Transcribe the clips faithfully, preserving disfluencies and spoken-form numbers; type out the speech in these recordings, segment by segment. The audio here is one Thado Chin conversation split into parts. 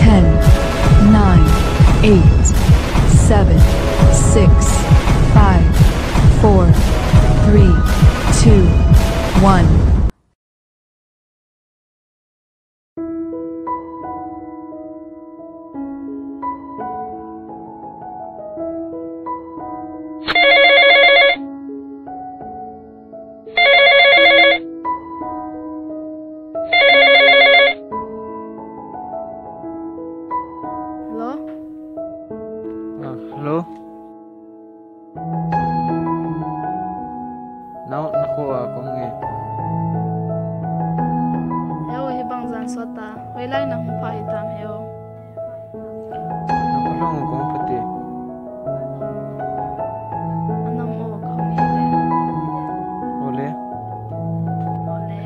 Ten, nine, eight, seven, six, five, four, three, two, one. Hello? Ah, hello? Nao, nakhoa kahung e. Heo, hibang jan sot ta. Hoilai nahung pha hitam heo. Nang kalong kong pati. Anam o kahung e le. Ole. Ole.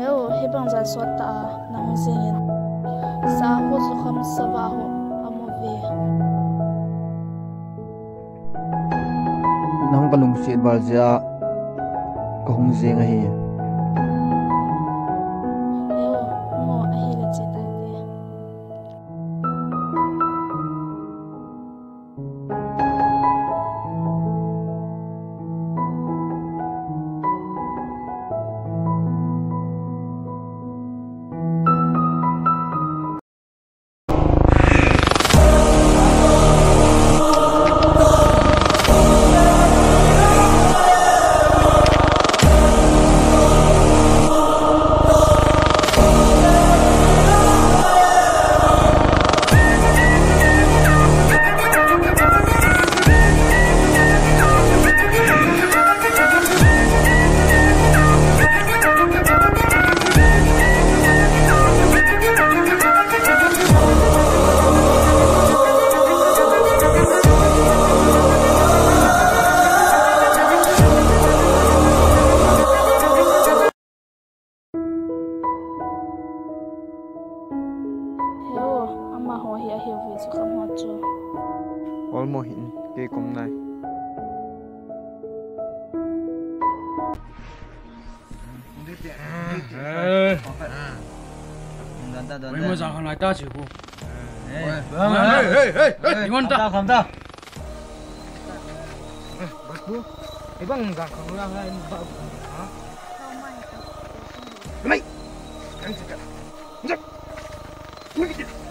Heo, hibang jan sot ta a, nahung jeng in. Sa ho chu kham sava ho, amu ve. Nang kalungset val jeh a kahung jeng ahi. Heo, mo ahile che tai te. Heo, amaho hi ahiuve chu kamu chu. Olmo hin, kei kom nai. Eh. Oi, mo jang khan lai ta chi ko. Hey, hey, hey, hey. Ni wan ta. Kham ta, kham ta. Bas bu. Ibang jang khan lai ba. Ha? Mai. Kan sika.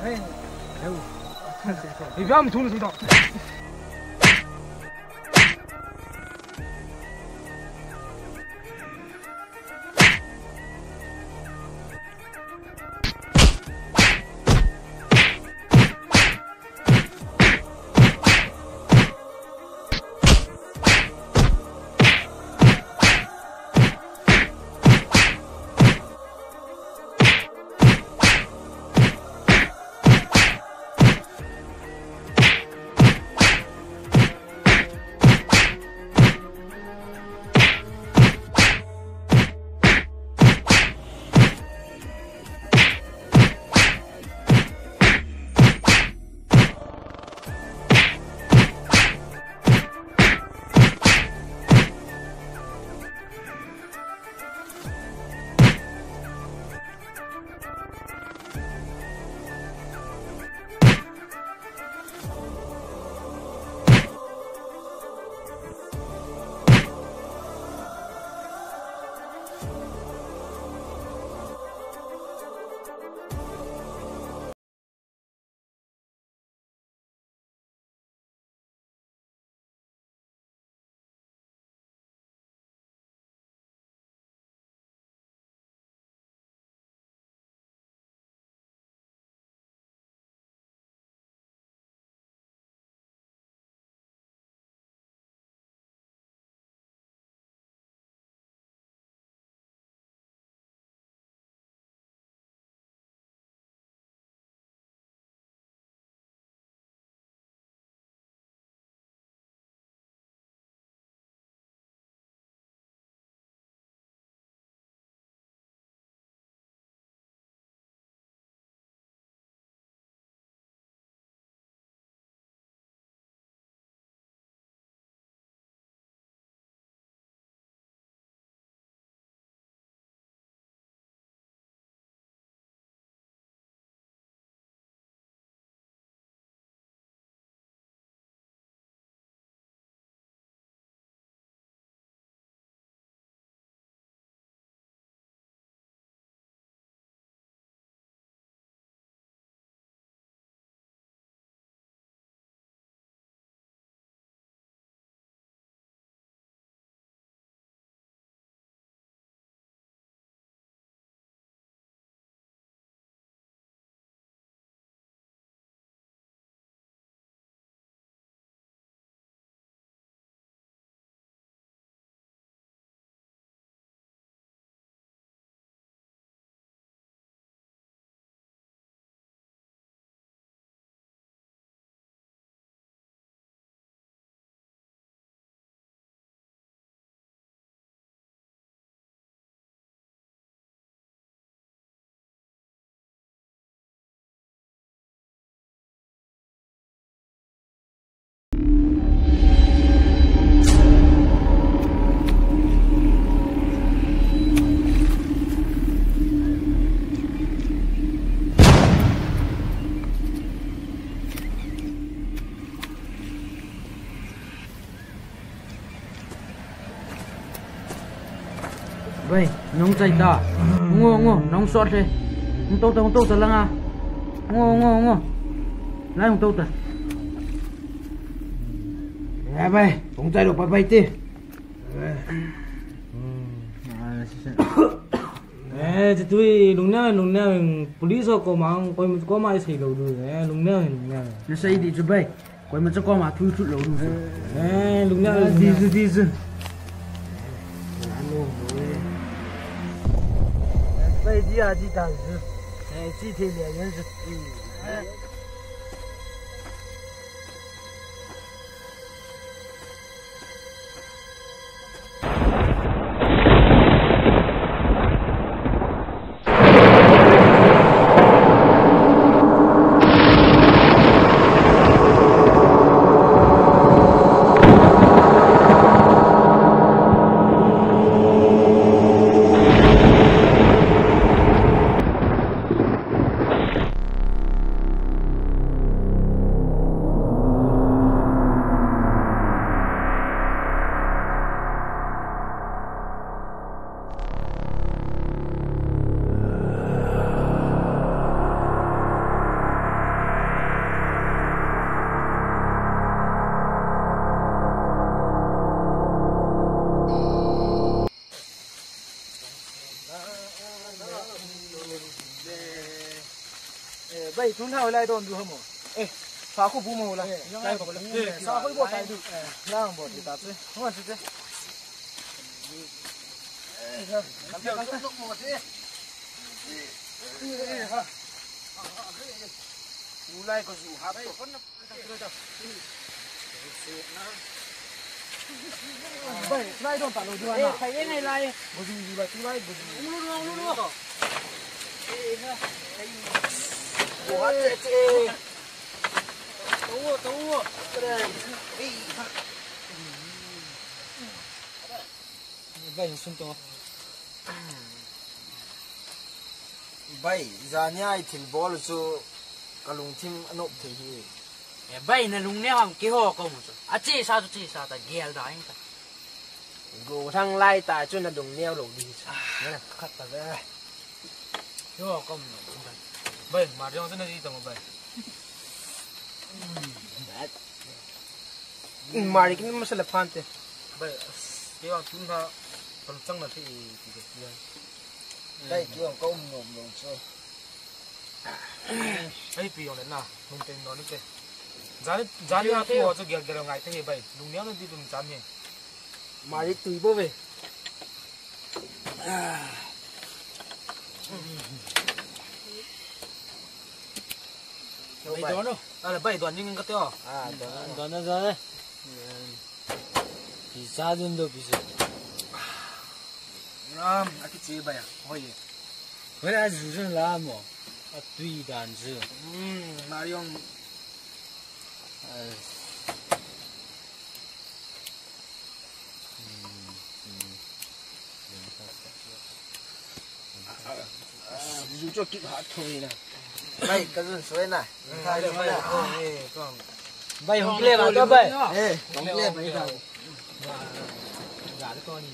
Hey, hey. Ibang thun si to. Bai, nung chai ta. Ngo, ngo, nung sot le. Hung to ta, hung to ta langa. Ngo, ngo, ngo. Lai hung to ta. Bai, bai, hung chai lo, bai, bai te. Eh, ti tui, lungneo, lungneo, police ho koma, koi koma isei lou du. Eh, lungneo, lungneo. Nasei di chu bai. Koima cha koma thu thut lou nu. Eh, lungneo, eh, lungneo. Di chu, di chu. Bai, di a, di ta chu. Eh, chi thei le yan chu. Eh, bai, tun hao lai don du hamo. Eh, sa ko bu mo la. Eh, lai ko la. Eh, sa ko bo tai du. Eh, lang bo ti ta che. Ho ti che. Eh, ha. Kam kam kam mo ti. Eh, ha. U lai ko su ha ko. Bai, lai don ta lou diu a na. Eh, khai ngai lai. Bujung diu lai, tu lai, bujung. Ulu, ulu, ulu, ulu. Eh, ha. Buat che che. Tahu, tahu. Eh, ha. Bai, sun to. Bai, jania i thil bol chu ka lungthim a nop thei hi. Eh, bai, na lungneo ham, keiho ka mu chu. A chesa chu chesa ta, gel da ing ta. Go thang lai ta chu na lungneo lou di chu. Ah. Na khat ta ve. Keiho ka mu chu bai. Bai, ma jong chu na di ta mo bai. Mari kin masala phante. Bai, keiho tun ha, pan chang na thi ti ke ti. Bai, keiho ka um nom nom chu. Ai, pi jong le na, lung pen no ni pe. Jani, jani a tu ho chu gel gel ngai te hi bai. Lungneo na di lung cham hi. Mari tui bo ve. Bai don no. Ala bai don ning ka te o. Ah, don no. Don no, don no. Pisa din do pisa. Ram, aki che bai a. Hoi. Hoi a ju ju la mo. A tui dan ju. Hmm, Marion. Ju cho kip hat thoi na. Bai, ka jun soi na. Bai, hong kile ba to bai. Eh, hong kile ba ta. Ga to ni.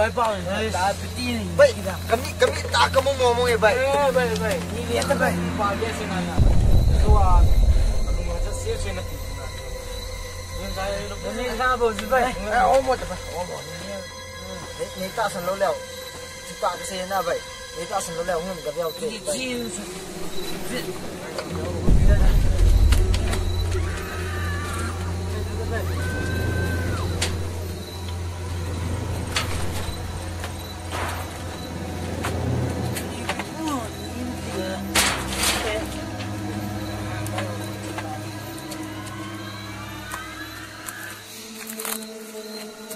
Bai, kami, kami ta kamu mo mo e bai. Eh, bai, bai. Ni le ta bai. Ba ge se na na. So a, anu ma sa se se na. Ni sa bo ji bai. Eh, o mo ta bai. O mo. Ni, ni ta san lo leo. Ti pa ka se na bai. Ni ta san lo leo ngun ka beo te.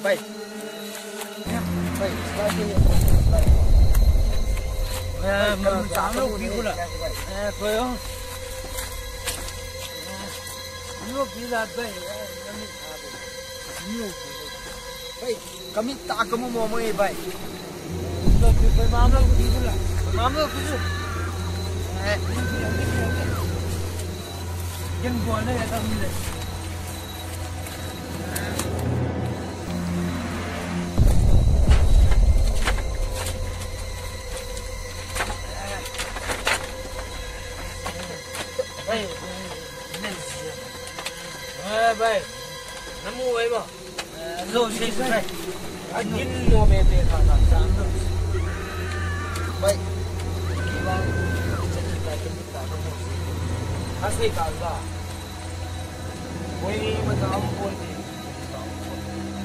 Bai. Bai, bai, bai. Eh, ma, ma, ma, eh, koyo. Ni o pi la bai, eh, ni o pi la bai. Bai, kami ta kamu mo mo e bai. Bai, bai, bai, mama ko pi la. Mama ko pi la. Eh, ni pi la, ni pi la. Ken bo na ya ta mi le. Bai. Eh, bai. Namu bai ba. Lo, si, si, bai. Agin mo be be ka ka sa. Bai. Asai ka ba. Koi ma ta am pon ti.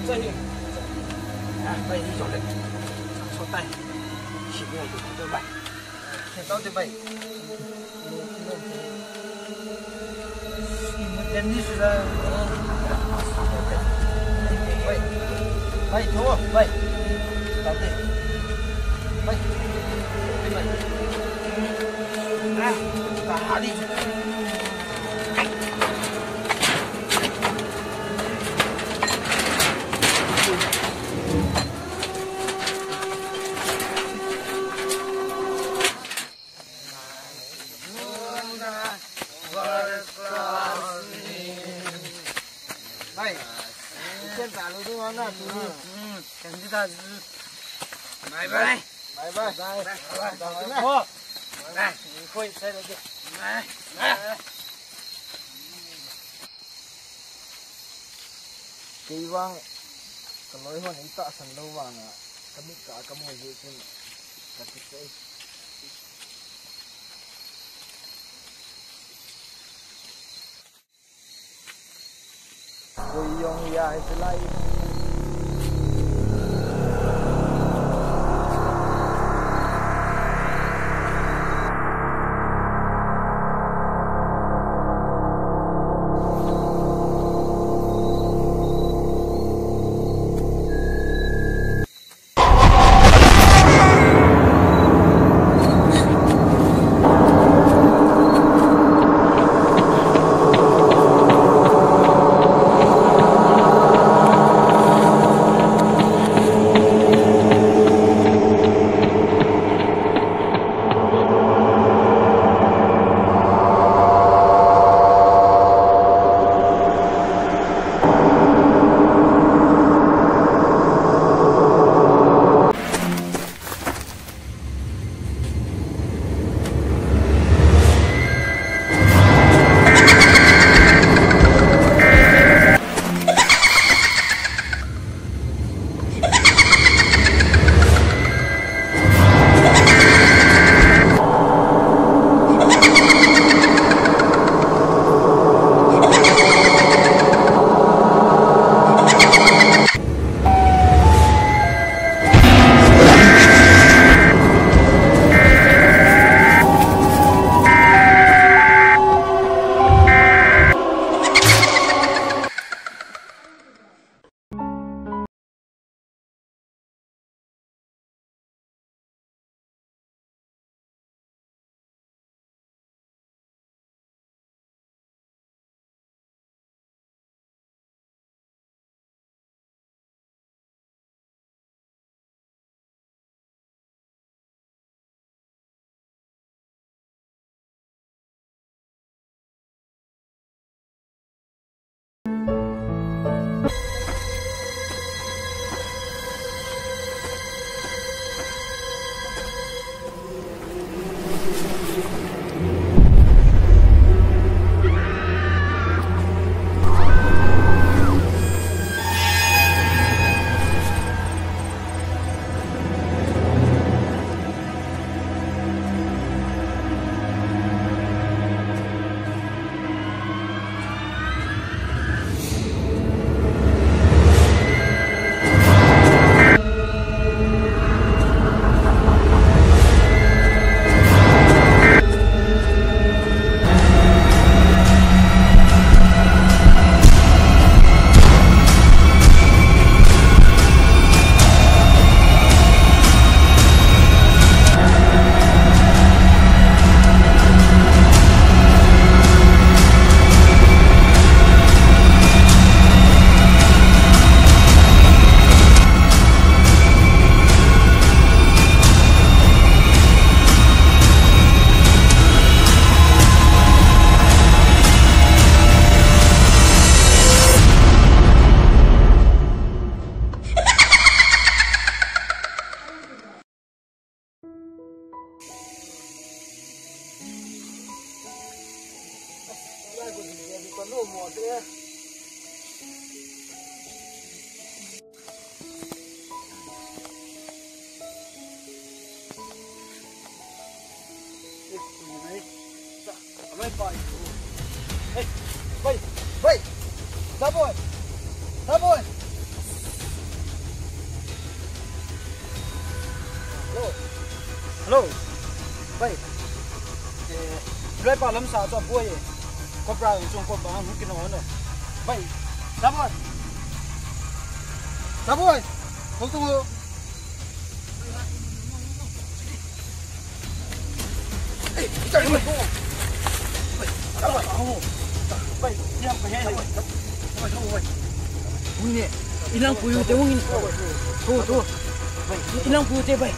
Sa hi. Ah, bai, hi jo le. Sa so tai. Si ni ai tu tu bai. Ke tau te bai. Ni mo ten ni su da. Bai. Bai, tho, bai. Tau te. Bai. Bai. Ah, ka ha di. Bai, ichen talu tu mana tu. Candidate. Bai, bai. Bai, bai. Bai. Bai. Bai. Bai. Kei vang, ka loi hon ei tahsan lou vanga, ka mit ka, ka mu jeh chun, ka kichai. Koi jong hi a, hichelai. Hey, bai, bai, bai. Taboi. Taboi. Hello. Hello. Bai. Eh, driver lam sa cho boi. Cobra chung ko ba hung kino no. Bai. Taboi. Taboi. Hold on. Ui ne, ilang puyu te ungin. Tu, tu. Ilang puyu te bai.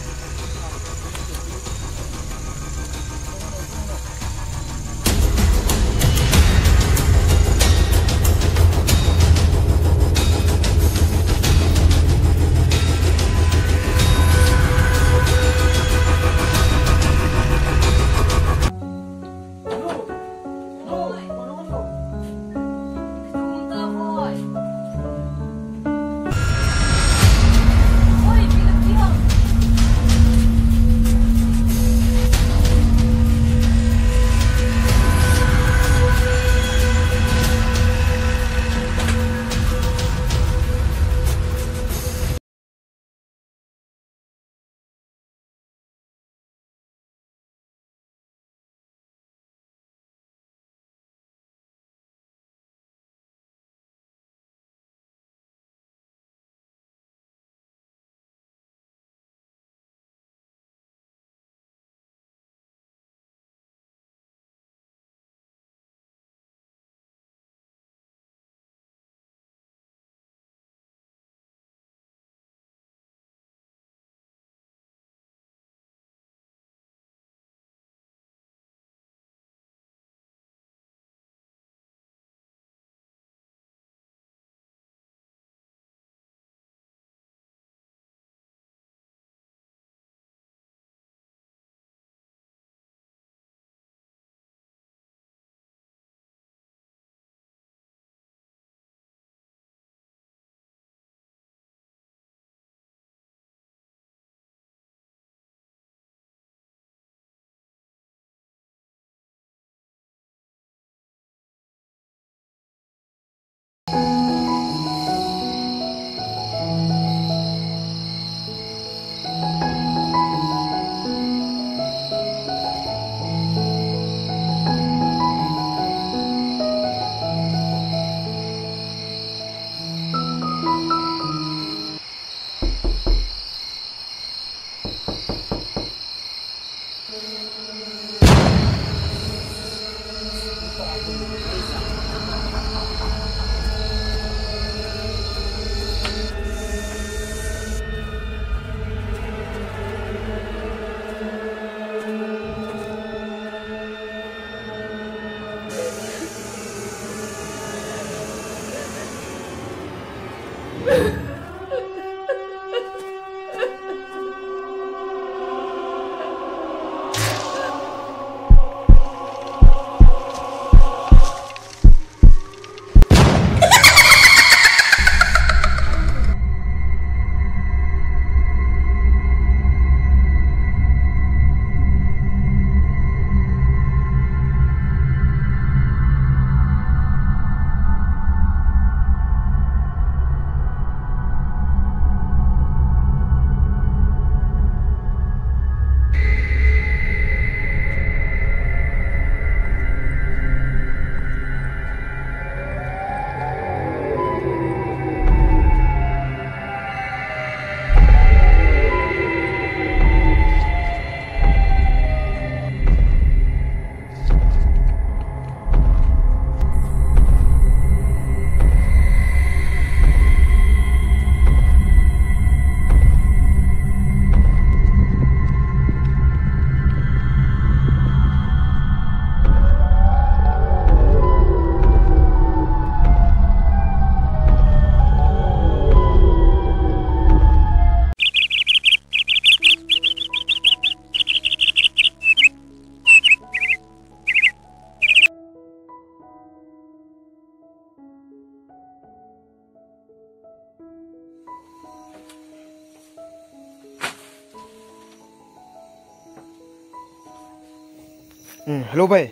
Hmm, hello bai.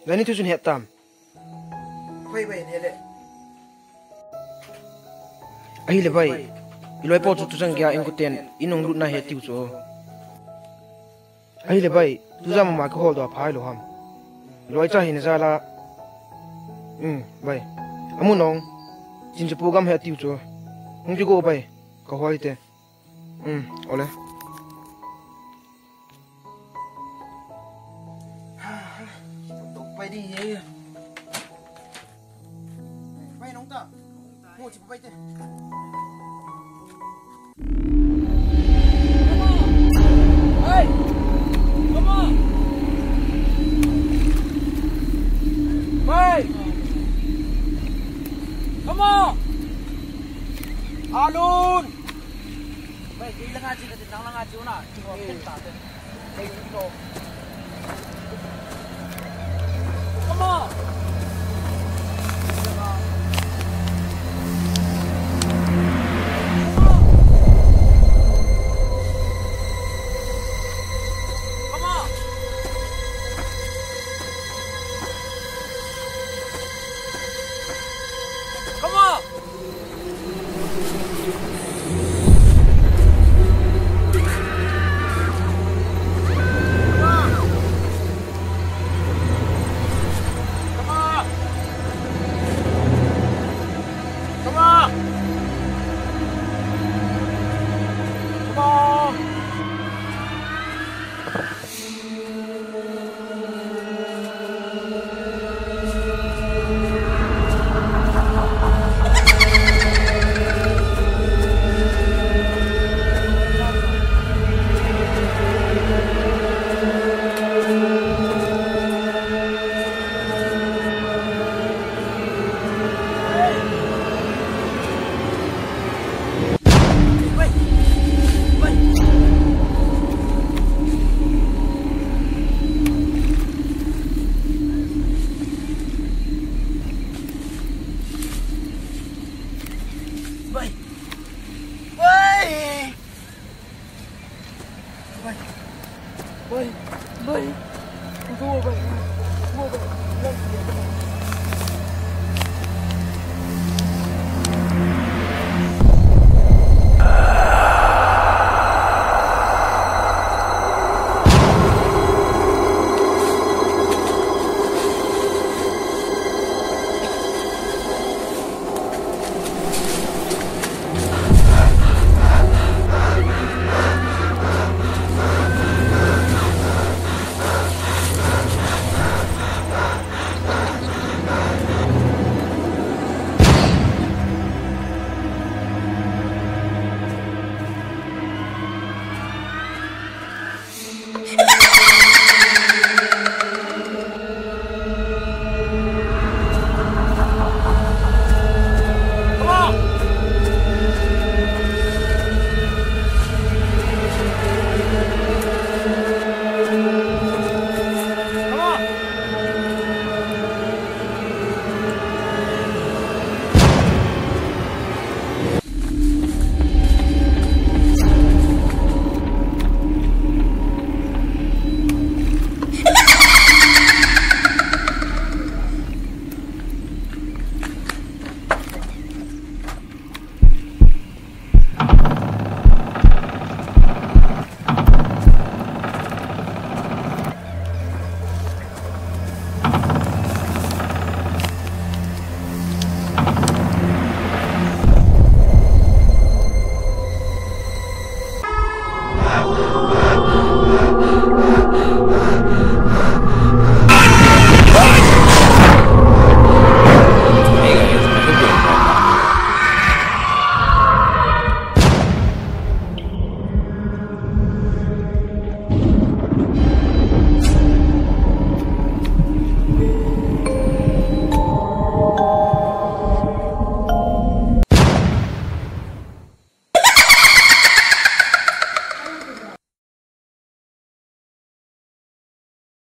Jani thu chun het tam. Bai, bai, le le. Ahile bai. Iloi po chu tujang geiya in koten in hung lutna he tiu chu. Ahile bai. Tuja mama ka hol do phai lo ham. Iloi cha hin jala. Hmm, bai. Amu nong. Chin chu program he tiu chu. Hung kigo bai. Ka hoi te. Hmm, ole. Pai di ye. Pai nong ta. Mo chi pai te. Pai. Come on. Alun. Bai, kei langa chi kati, nang langa chi una. Kei ho ken ta te. Kei ho. Come on. Come on. Come on. Bai. Bai. Bai. Bai. Bai. Bai.